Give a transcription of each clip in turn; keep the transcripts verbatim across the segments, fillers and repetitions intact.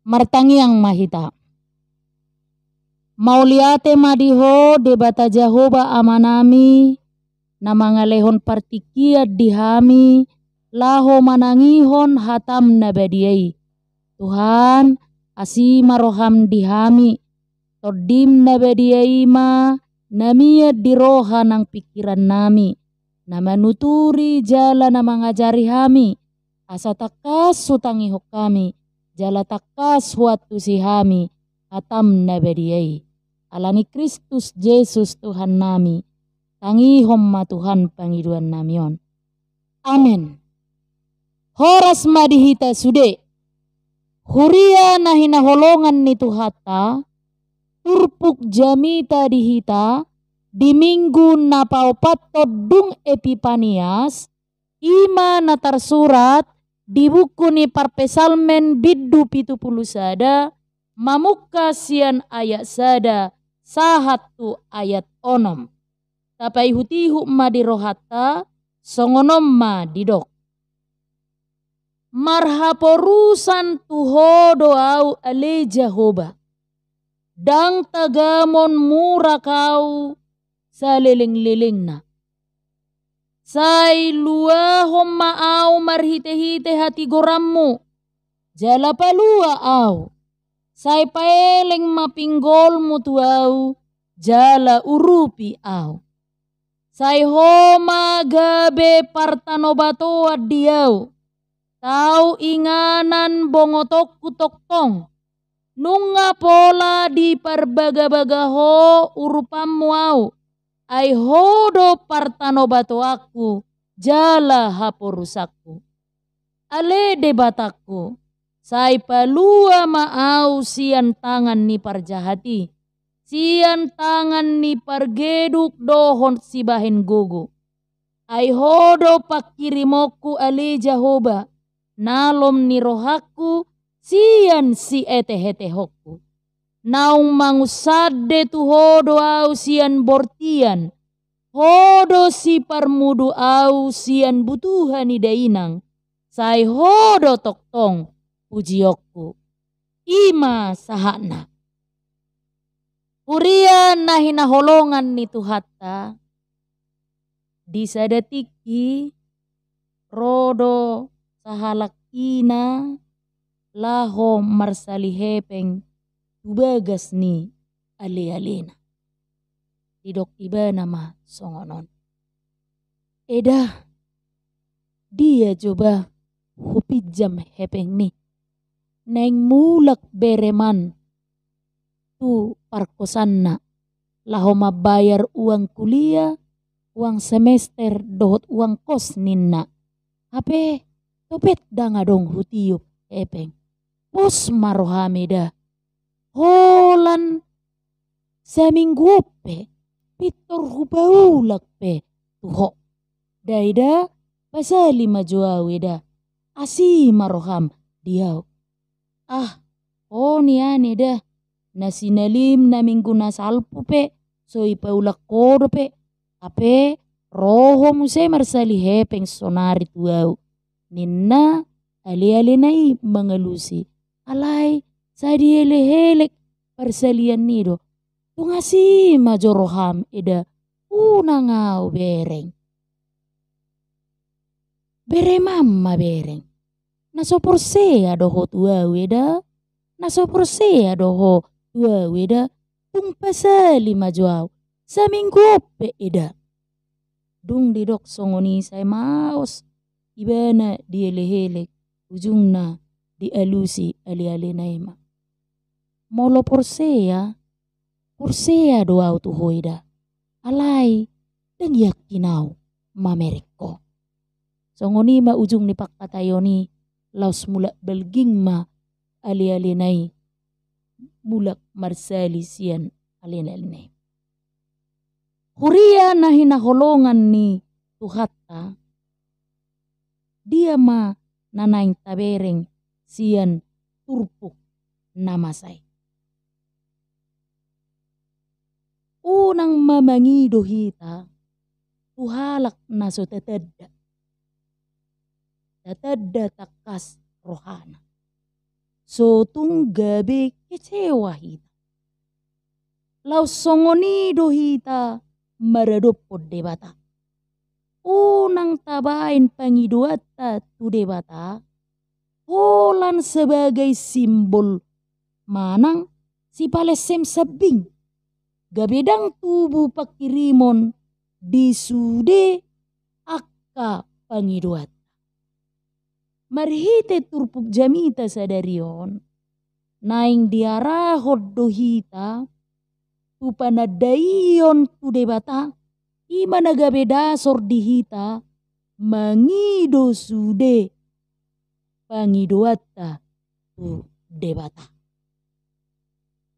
Martangiang ma hita. Mauliate ma di Ho Debata Jahowa Amanami, na mangalehon partingkian di hami, laho manangihon hataM na badia i. Tuhan, asi ma rohaM di hami, TondiM na badia i ma, na mian di roha nang pingkirannami, na manuturi jala na mangajari hami, asa tangkas hutangihon hami, jala tangkas huantusi hami, hataM na badia i. Ala ni Kristus Jesus Tuhannami, tangihon ma Tuhan pangidoannami on. Amen. Horas ma di hita sude. Huria na hinaholongan ni Tuhanta, turpuk jamita di hita, di Minggu na paopathon dung Epipanias, i ma na tarsurat di buku ni Parpsalmen bindu pitu pulu sada, mamungka sian ayat sada sahat tu ayat onom. Tapaihutihut ma di rohanta, songon on ma didok. Marhaporusan tu Ho do ahu ale Jahowa. Ndang tagamon murak ahu salelenglelengna. Sai luahon ma ahu marhitehite hatigoranmu, jala palua ahu. Sai paeleng ma pinggolmu tu ahu, jala urupi ahu. Sai Ho ma gabe partanobatoan di ahu, tau inganan bongotonku tongtong. Nunga pola diparbagabaga Ho urupanmu ahu, ai Ho do partanobatoanku jala haporusanku. Ale Debatangku, sai palua ma ahu sian tangan ni parjahat i, sian tangan ni pargeduk dohot sibahen gogo. Ai Ho do pangkirimonku ale Jahowa, nalom ni rohangku sian sietehetehonku. Naung mangunsande tu Ho do ahu sian bortian, Ho do siparmudu ahu sian butuha ni dainang, sai Ho do tongtong pujionku. I ma sahatna. Huria na hinaholongan ni Tuhanta, di sada tingki ro do sahalak ina laho marsali hepeng tu bagas ni alealena. Didok ibana ma songon on. Eda, dia jo ba hupinjam hepengmi? Naeng mulak bereman tu parkosanna, laho mambayar uang kuliah, uang semester dohot uang kos ninna. Hape topet ndang adong hutiop hepeng. Pos ma roham eda. Holan saminggu on pe pintor hupaulak pe tu ho. Da eda, pasali ma jo ahu eda. Asi ma roham di ahu. Ah, ho nian eda. Na sinalim na minggu na salpu pe so ipaulak ho dope. Hape ro ho muse marsali hepeng sonari tu ahu, ninna alealena i mangalusi. Alai sai dielekelek parsalian i do. Tung asi ma jo roham eda, unang ahu bereng. Bereman ma bereng. Na so porsea do ho tu ahu eda? Na so porsea do ho tu ahu eda? Tung pasali ma jo ahu. Saminggu on pe eda. Dung didok songon i sai maos ibana dielekelek, ujungna dialusi alealena i ma. Molo porsea, porsea do ahu tu ho eda. Alai ndang yakin ahu mamereng ho. Songon i ma ujung ni pangkataion i, laos mulak balging ma alealena i, mulak marsali sian alealena i. Huria na hinaholongan ni Tuhanta, dia ma na naeng tabereng sian turpuk na masa i? Unang ma mangido hita tu halak na so tatanda. Tatanda tangkas rohana. so tung gabe kecewa hita. Laos songon i do hita maradophon Debata. Unang tabaen pangidoanta tu Debata holan sebagai simbol manang sipalessem sambing, gabe ndang tubu panghirimon di sude angka pangidoanta. Marhite turpuk jamita sadari on, naeng diarahon do hita tu panandaion tu Debata, i ma na gabe dasor di hita mangido sude pangidoanta tu Debata.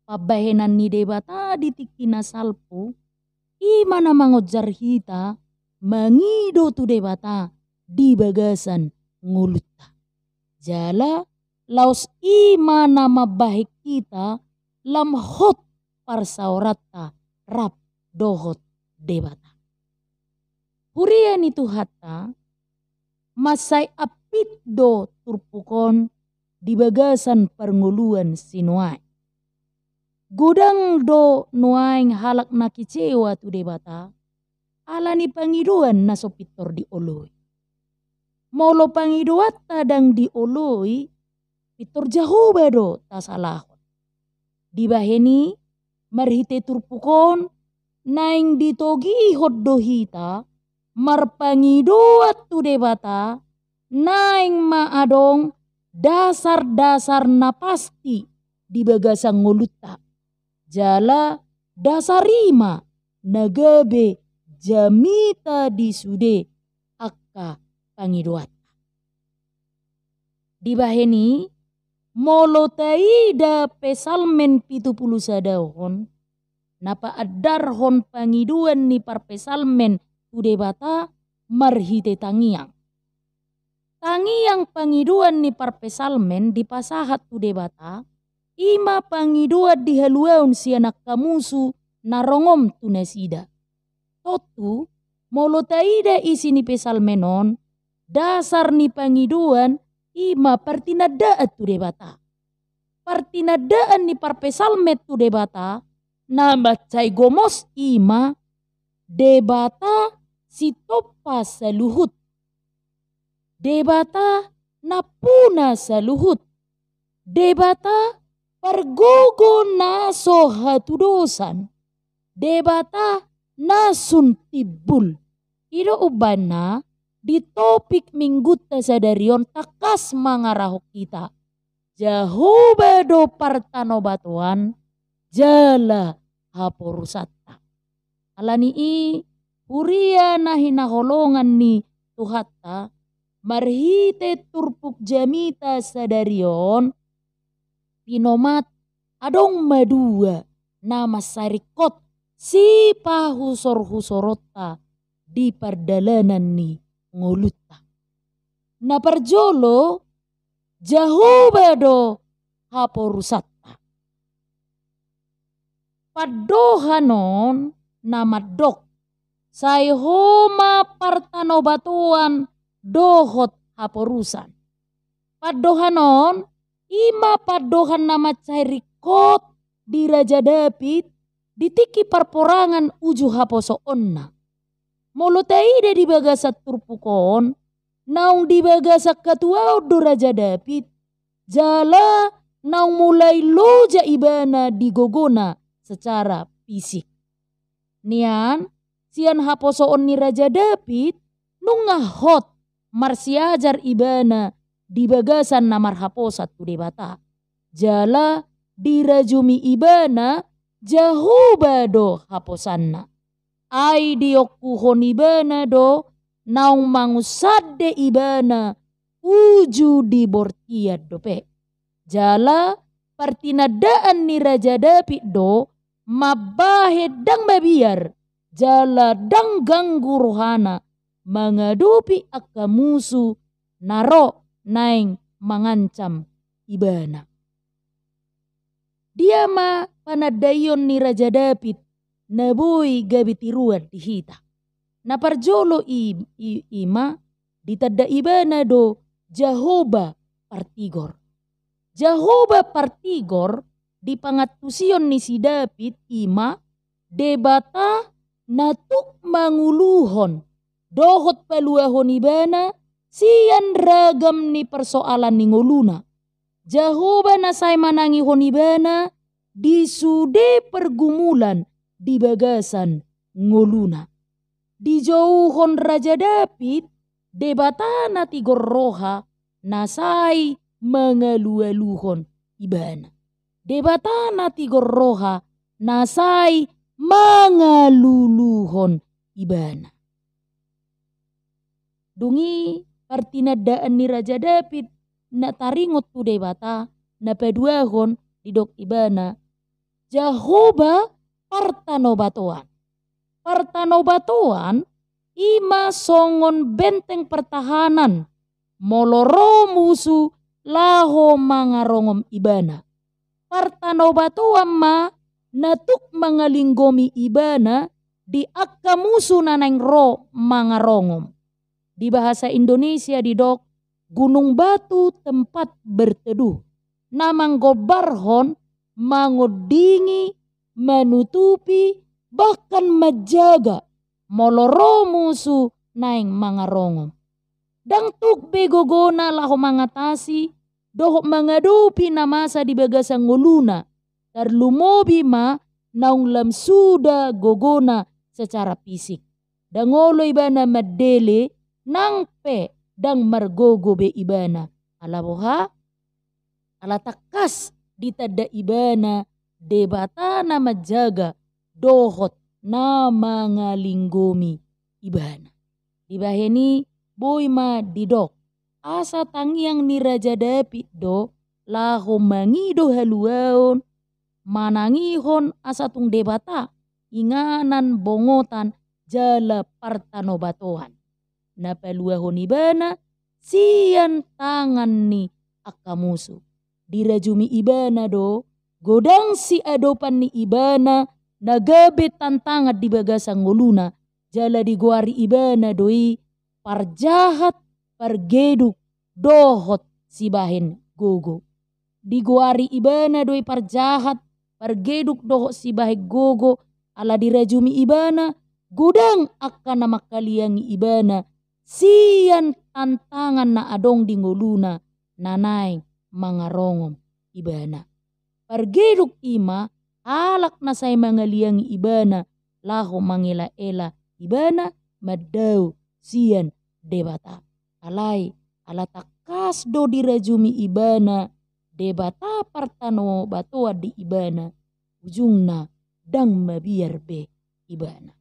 Pambahenan ni Debata di tingki na salpu, i ma na mangonjar hita mangido tu Debata di bagasan ngolunta. Jala laos i ma na mambahen hita lam hot parsaoranta rap dohot Debata. Huria ni Tuhanta, mansai ampit do turpuk on di bagasan parngoluan si nuaeng. Godang do nuaeng halak na kecewa tu Debata, ala ni pangidoan na so pintor dioloi. Molo pangidoanta ndang dioloi, pintor Jahowa do tasalahon. Dibahen i, marhite turpuk on, naeng ditogihon do hita marpangidoan tu Debata, naeng ma adong dasar-dasar na pasti di bagasan ngolunta. Jala dasar i ma na gabe jamita di sude angka pangidoanta. Dibahen i, molo taida Psalmen pitu pulu sada on, na paandarhon pangidoan ni parpsalmen tu Debata marhite tangiang. Tangiang pangidoan ni parpsalmen dipasahat tu Debata, i ma pangidoan di haluaon sian angka musu na rongom tu nasida. Tontu, molo taida isi ni Psalmen on, dasar ni pangidoan i ma partinandaan tu Debata. Partinandaan ni parpsalmen tu Debata, na mansai gomos i ma Debata sitompa saluhut. Debata nampuna saluhut. Debata pargogo na so hatudosan. Debata na sun timbul. I do umbahen na di topik minggunta sadari on tangkas mangarahon hita. Jahowa do partanobatoan jala haporusanta. Ala ni i, huria na hinaholongan ni Tuhanta, marhite turpuk jamita sadari on, pinomat adong ma dua na mansai ringkot sipahusor-husoronta di pardalanan ni ngolunta. Na parjolo, Jahowa do haporusanta. Pandohan on na mandok, sai ho ma partanobatoan dohot haporusan. Pandohan on, i ma pandohan na mansai ringkot di Raja Daud, di tingki parporangan uju haposoonna. Molo taida di bagasan turpuk on, naung di bagasan hatuaon do Raja Daud, jala naung mulai loja ibana di gogona secara fisik. Nian, sian haposoon ni Raja Daud, nunga hot marsiajar ibana di bagasan na marhaposan tu Debata. Jala dirajumi ibana Jahowa do haposanna. Ai diongkuhon ibana do naung mangunsande ibana uju di bortian dope. Jala partinandaan ni Raja Daud do mambahen ndang mabiar jala ndang ganggu rohana mangadopi angka musu na ro naeng mangancam ibana. Dia ma panandaion ni Raja Daud na boi gabe tiruan di hita? Na parjolo i, i, i ma ditanda ibana do Jahowa partigor. Jahowa partigor di pangantusion ni si David i ma Debata na tuk manguluhon dohot paluahon ibana sian ragam ni persoalan ni ngoluna. Jahowa na sai manangihon ibana di sude pergumulan di bagasan ngoluna. Dijouhon Raja David, Debata na tigor roha na sai mangalualuhon ibana. Debata na tigor roha na sai mangaluluhon ibana. Dung i partinandaan ni Raja David na taringot tu Debata, na paduahon didok ibana, Jahowa partanobatoan. Partanobatoan i ma songon benteng pertahanan, molo ro musu laho mangarongom ibana. Partanobatoan ma na tuk mangalinggomi ibana di angka musu na naeng ro mangarongom. Di bahasa Indonesia didok gunung batu tempat berteduh, na manggombarhon, mangondingi, manutupi, bahkan manjaga molo ro musu naeng mangarongom. Ndang tuk be gogona laho mangatasi dohot mangadopi na masa di bagasan ngoluna, tarlumobi ma naung lam suda gogona secara fisik. Ndang olo ibana mandele, nang pe ndang margogo be ibana. Ala boha? Ala tangkas ditanda ibana Debata na manjaga dohot na mangalinggomi ibana. Dibahen i boi ma didok, asa tangiang ni Raja David do laho mangido haluaon, manangihon asa tung Debata inganan, bongotan jala partanobatoan na paluahon ibana sian tangan ni angka musu. Dirajumi ibana do godang siadopan ni ibana na gabe tantangan di bagasan ngoluna, jala digoari ibana do i parjahat, pargeduk dohot sibahen gogo. Digoari ibana do i parjahat, pargeduk dohot sibahen gogo, ala dirajumi ibana godang angka na mangkaliangi ibana sian tantangan na adong di ngoluna na naeng mangarongom ibana. Pargeduk i ma halak na sai mangaliangi ibana laho mangelaela ibana mandao sian Debata. Alai ala tangkas do dirajumi ibana Debata partanobatoan di ibana, ujungna ndang mabiar be ibana.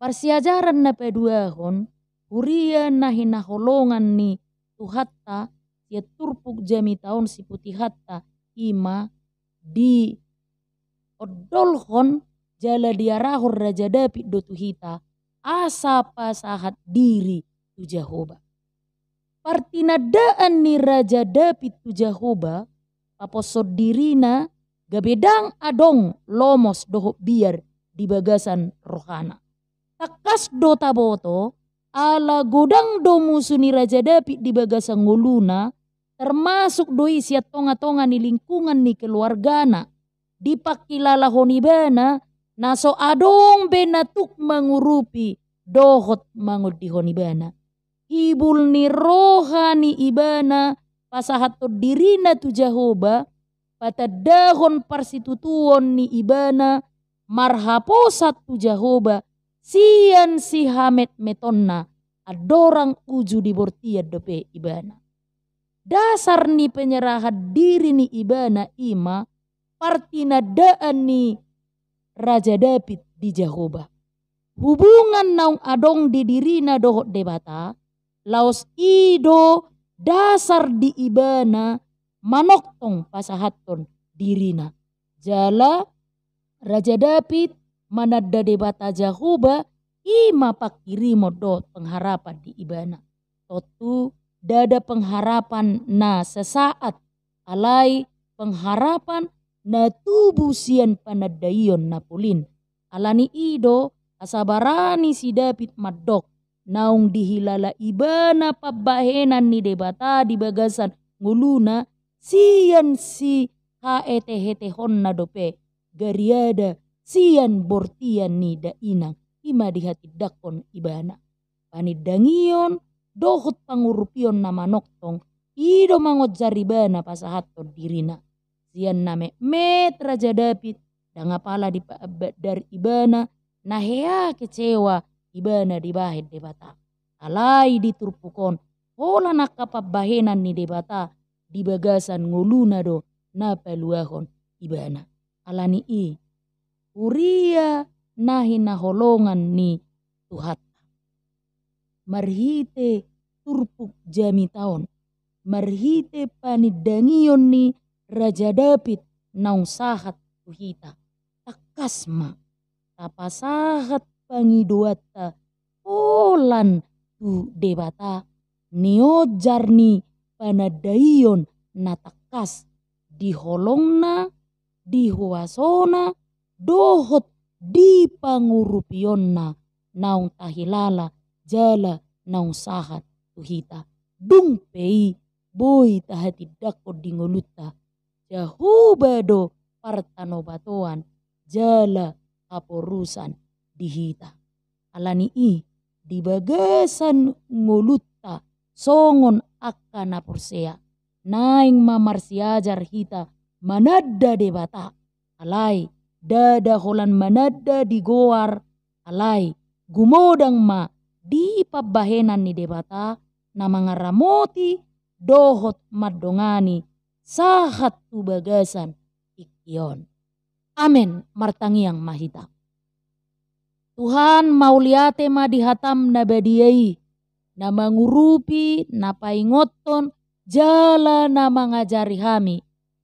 Parsiajaran na paduahon, huria na hinaholongan ni Tuhanta sian turpuk jamita on siputihanta, i ma diondolhon jala diarahon Raja David do tu hita asa pasahat diri tu Jahowa. Partinandaan ni Raja David tu Jahowa, paposhon dirina gabe ndang adong lomos dohot biar di bagasan rohana. Tangkas do taboto, ala godang do musu ni Raja David di bagasan ngoluna, termasuk do i sian tongatonga ni lingkungan ni keluargana. Dipangkilalahon ibana na so adong be na tuk mangurupi dohot mangondihon ibana. Hibul ni roha ni ibana pasahathon dirina tu Jahowa, patandahon parsitutuon ni ibana marhaposan tu Jahowa sian sihametmetonna, andorang uju di bortian dope ibana. Dasar ni penyerahan diri ni ibana i ma partinandaan ni Raja David di Jahowa. Hubungan naung adong di dirina dohot Debata, laos i do dasar di ibana manongtong pasahathon dirina. Jala Raja David mananda Debata Jahowa, i ma pangkirimon dohot pengharapan di ibana. Tontu ndada pengharapan na sesaat, alai pengharapan na tubu sian panandaion na polin. Ala ni i do asa barani si David mandok, naung dihilala ibana pambahenan ni Debata di bagasan ngoluna sian sihaetehetehonna dope, gariada sian bortian ni dainang, i ma dihatindangkon ibana. Panindangion dohot pangurupion na manongtong, i do mangonjar ibana pasahathon dirina. Sian na metmet Raja Daud, ndang apala dipaandar ibana na hea kecewa ibana dibahen Debata. Alai di turpuk on, holan angka pambahenan ni Debata di bagasan ngoluna do na paluahon ibana. Ala ni i, huria na hinaholongan ni Tuhanta, marhite turpuk jamita on, marhite panindangion ni Raja Daud naung sahat tu hita, tangkas ma tapasahat pangidoanta holan tu Debata, nionjar ni panandaion na tangkas di holongna, di huasona, dohot di pangurupionna naung tahilala jala naung sahat tu hita. Dung pe i boi tahatindangkon di ngolunta, Jahowa do partanobatoan jala haporusan di hita. Ala ni i, di bagasan ngolunta songon angka na porsea, naeng ma marsiajar hita mananda Debata. Alai ndada holan mananda di goar, alai gumodang ma di pambahenan ni Debata na mangaramoti dohot mandongani sahat tu bagasan tingki on. Amen. Martangiang ma hita. Tuhan, mauliate ma di hataM na badia i, na mangurupi, na paingothon, jala na mangajari hami.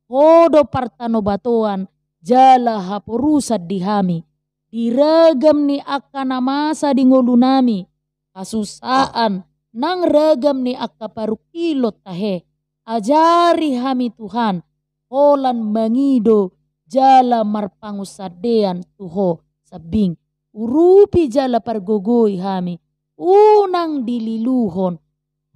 Ho do partanobatoan jala haporusan di hami, di ragam ni angka na masa di ngolunami, hasusaan nang ragam ni angka parungkilon tahe. Ajari hami Tuhan, holan mangido jala marpangunsandean tu Ho sambing. Urupi jala pargogoi hami, unang dililuhon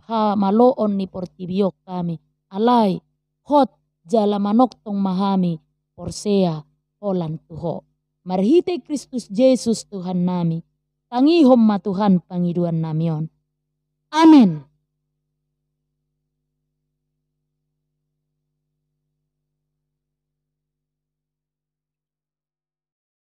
hamaloon ni portibi on hami. Alai hot jala manongtong ma hami porsea holan tu Ho. Marhite Kristus Jesus Tuhannami, tangihon ma Tuhan pangidoannami on. Amen.